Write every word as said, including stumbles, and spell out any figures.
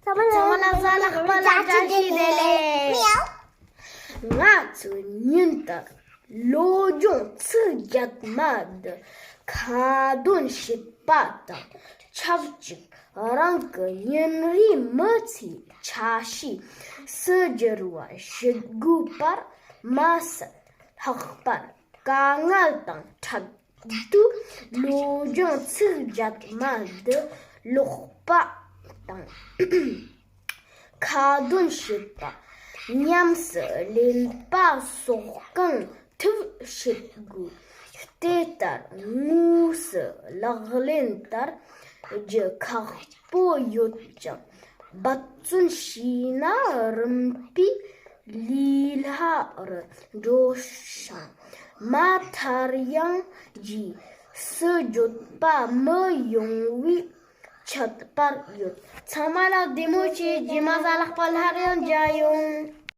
ཚང་མ་ལ་གཟའ་ལྷག་པ་ལ་བཀྲ་ཤིས་བདེ་ལེགས། ང་ཚོས་ཉིན་ལྟར་བློ་སྦྱོང་ཚིག་བརྒྱད་མ་འདི་ཁ་འདོན་བྱེད་པ་དང་ཆབས་ཅིག་རང་གི་ཉིན་རེའི་མི་ཚེའི་ཆ་ཤས་སུ་འགྱུར་བ་བྱེད་དགོས་པར་མ་ཟད། ལྷག་པར་དཀའ་ངལ་དང་འཕྲད་དུས་བློ་སྦྱོང་ཚིག་བརྒྱད་མ་འདི་ཀློག་པ་དང་ཁ་འདོན་བྱེད་པ། ཉམས་སུ་ལེན་པ་སོགས་གང་ཐུབ་བྱེད་དགོས། དེ་ལྟར་དངོས་སུ་ལག་ལེན་བསྟར་རྒྱུ་ཁག་པོ་ཡོད་ཀྱང་འབད་བརྩོན་བྱས་ན་རིམ་པས་ལས་སླ་རུ་འགྲོ་ཞིང་མ་མཐར་ཡང་རྗེས་སུ་བརྗོད་པ་མི་ཡོང་བའི་ཁྱད་པར་ཡོད། ཚང་མ་ལ་བདེ་མོ་བྱོས། རྗེས་མ་གཟའ་ལྷག་པ་སླར་ཡང་མཇལ་ཡོང་།